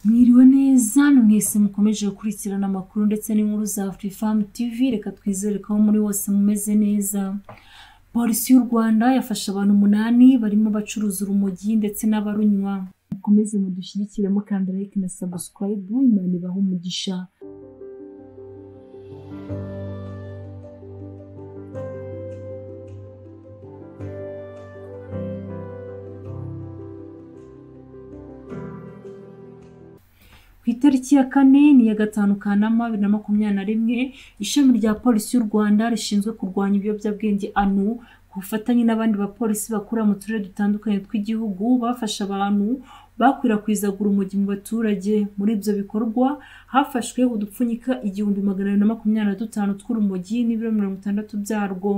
Mwiriwe neza mwese mukomeje gukurikirana amakuru ndetse n'inkuru za Afrifame TV, reka twizere ko muri wose mumeze neza. Polisi y'u Rwanda yafashe abantu 8 barimo bacuruza urumogi ndetse n'abarunywa. Mukomeze mudushyigikire mukanda like na subscribe, Imana ibahe umugisha. Ku itariki ya 4 n'iya 5 Kanama 2021, ishami rya polisi y'u Rwanda rishinzwe kurwanya ibiyobyabwenge ANU ku bufatanye n'abandi bapolisi bakura mu turere dutandukanye tw'igihugu bafashe abantu bakwirakwizaga urumogi mu baturage. Muri ibyo bikorwa hafashwe udupfunyika 1225 tw'urumogi n'ibiro 60 byarwo.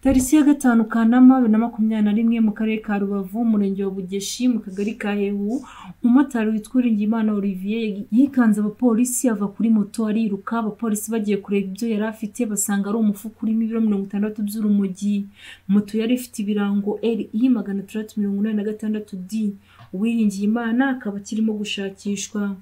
Tariki ya 5 Kanama 2021 mu karere ka Rubavu, umurenge wa Bugeshi, mu kagari ka Hehu, umumotari witwa Uwiringiyimana Olivier yikanze abapolisi ava kuri moto ariruka. Abapolisi bagiye kureba ibyo yari afite basanga ari umufuka urimo ibiro 60 by'urumogi. Moto yari ifite ibirango RI 686 D. Uwiringiyimana akaba akirimo gushakishwa.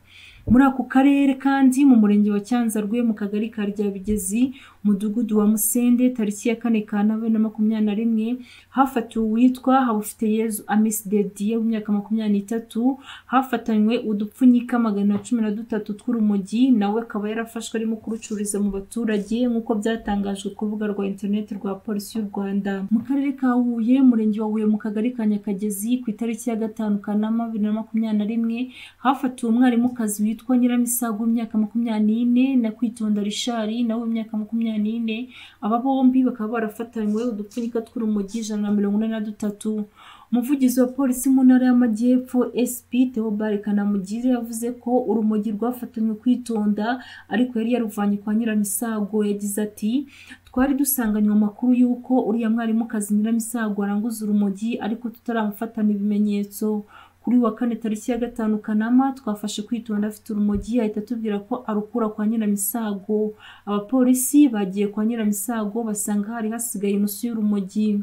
Muri ako karere kandi mu murenge wa Cyanzarwe mu kagari ka Ryabigezi, umudugudu wa Musende, tariki ya 4 Kanama 2021 hafatiwe uwitwa Habufiteyezu Amis Dedie w'imyaka 23, hafatanywe udupfunyika 113 tw'urumogi, nawe akaba yarafashwe arimo kurucururiza mu baturage nk'uko byatangajwe ku rubuga rwa internet rwa polisi y'u Rwanda. Mu karere ka Huye, umurenge wa Huye mu kagari ka Nyakagezi, ku itariki ya 5 Kanama 2021 hafatiwe umwarimukazi witwa Nyiramisago w'imyaka 24 na Kwitonda Richard nawe w'imyaka 24. Aba bombi bakaba barafatanywe udupfunyika tw'urumogi 143. Umuvugizi wa polisi mu ntara y'Amajyepfo SP Theobald Kanamugire yavuze ko urumogi rwafatanywe Kwitonda ariko yari yaruvanye kwa Nyiramisago. Yagize ati: twari dusanganywe amakuru y'uko uriya mwarimukazi Nyiramisago aranguza urumogi ariko tutaramufatana ibimenyetso. Kuri wa 4 tariki ya 5 Kanama twafashe Kwitonda afite urumogi, ahita atubwira ko arukura kwa Nyiramisago. Abapolisi bagiye kwa Nyiramisago basanga hari hasigaye inusu y'urumogi.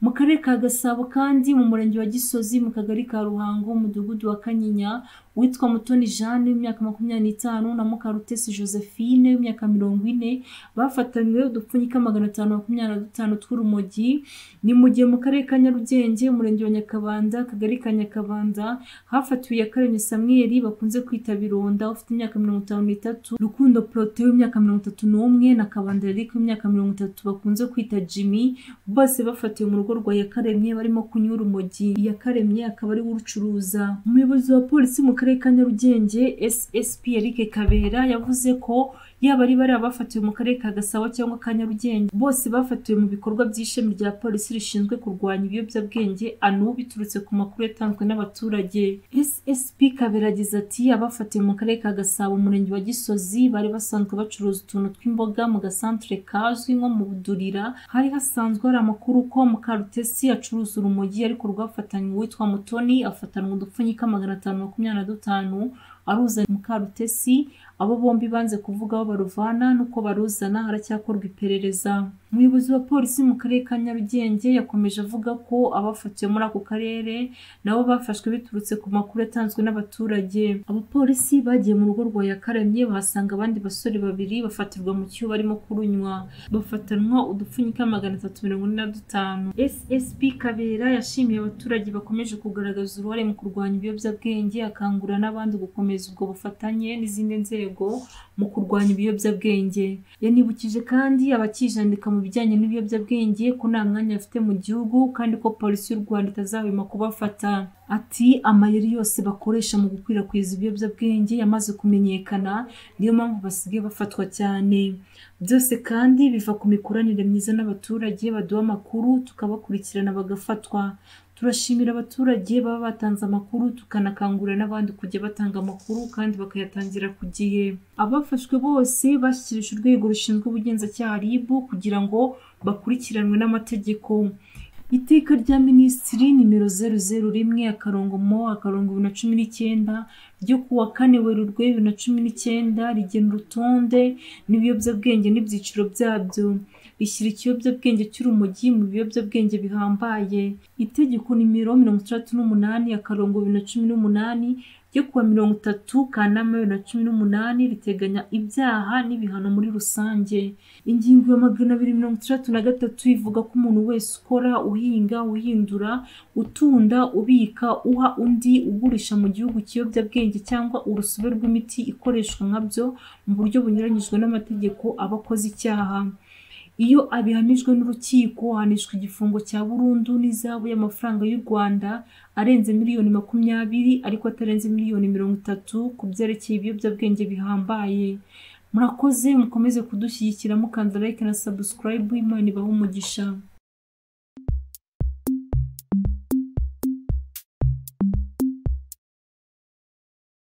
Mu karere ka Gasabo kandi mu murenge wa Gisozi mu kagari ka Ruhango, umudugudu wa Kanyinya, uwitwa Mutoni Jeanne w'imyaka 25 na Mukarutesi Josephine w'imyaka 40 bafatanywe udupfunyika 525 tw'urumogi. Ni mu gihe mu karere ka Nyarugenge, umurenge wa Nyakabanda, akagari ka Nyakabanda, hafatiwe Iyakaremye Samuel bakunze kwita Bironda ufite imyaka 53, Rukundo Prote w'imyaka 31 na Kabanda Eric w'imyaka 30 bakunze kwita Jimmy, bose bafatiwe mu rugo rwa Iyakaremye barimo kunywa urumogi. Iyakaremye akaba ari we urucuruza. Umuyobozi wa polisi mu karere ka Nyarugenge SSP Eric Kabera yavuze ko yaba ari bari abafatiwe mu karere ka Gasabo cyangwa ka Nyarugenge bose bafatiwe mu bikorwa by'ishami rya polisi rishinzwe kurwanya ibiyobyabwenge ANU biturutse ku makuru yatanzwe n'abaturage. SSP Kabera yagize ati: abafatiwe mu karere ka Gasabo, umurenge wa Gisozi, bari basanzwe bacuruza utuntu tw'imboga mu gasantere kazwi nko mu Budurira. Hari hasanzwe hari amakuru ko Mukarutesi acuruza urumogi ariko rwafatanywe uwitwa Mutoni afatanwa udupfunyika 525 aruza Mukarutesi. Abo bombi banze kuvuga aho baruvana nuko baruzana, haracyakorwa iperereza. Umuyobozi wa polisi mu karere ka Nyarugenge yakomeje avuga ko abafatiwe muri ako karere nabo bafashwe biturutse ku makuru yatanzwe n'abaturage. Abapolisi bagiye mu rugo rwa Iyakaremye bahasanga abandi basore babiri bafatirwa mu cyuho barimo kurunywa, bafatanwa udupfunyika 345. SSP Kabera yashimiye abaturage bakomeje kugaragaza uruhare mu kurwanya ibiyobyabwenge, akangurira n'abandi gukomeza ubwo bufatanye n'izindi nzego mu kurwanya ibiyobyabwenge. Yanibukije kandi abakijandika mu bijyanye n'ibiyobyabwenge ko nta mwanya bafite mu gihugu kandi ko polisi y'u Rwanda itazahwema kubafata. Ati: amayeri yose bakoresha mu gukwirakwiza ibiyobyabwenge yamaze kumenyekana, niyo mpamvu basigaye bafatwa cyane. Byose kandi biva ku mikoranire myiza n'abaturage baduha amakuru tukabakurikirana bagafatwa. Turashimira abaturage baba batanze amakuru, tukanakangurira n'abandi kujya batanga amakuru kandi bakayatangira ku gihe. Abafashwe bose bashyikirijwe urwego rushinzwe ubugenzacyaha RIB kugira ngo bakurikiranwe n'amategeko. Iteka rya Minisitiri nimero 001-MO-2019 ryo kuwa 4 Werurwe 2019 rigena urutonde n'ibiyobyabwenge n'ibyiciro byabyo, rishyira ikiyobyabwenge cy'urumogi mu biyobyabwenge bihambaye. Itegeko nimero 68-2018 ryo kuwa 30 Kanama 2018 riteganya ibyaha n'ibihano muri rusange. Ingingo ya 263 ivuga ko umuntu wese ukora, uhinga, uhindura, utunda, ubika, uha undi, ugurisha mu gihugu ikiyobyabwenge cyangwa urusobe rw'imiti ikoreshwa nkabyo mu buryo bunyuranyijwe n'amategeko aba akoze icyaha. Iyo abihamijwe n'urukiko ahanishwa igifungo cya burundu n'izahabu y'amafaranga y'u Rwanda arenze miliyoni 20 ariko atarenze miliyoni 30 ku byerekeye ibiyobyabwenge bihambaye. Murakoze, mukomeze kudushyigikira mukanda like na subscribe. Imana ibahe umugisha.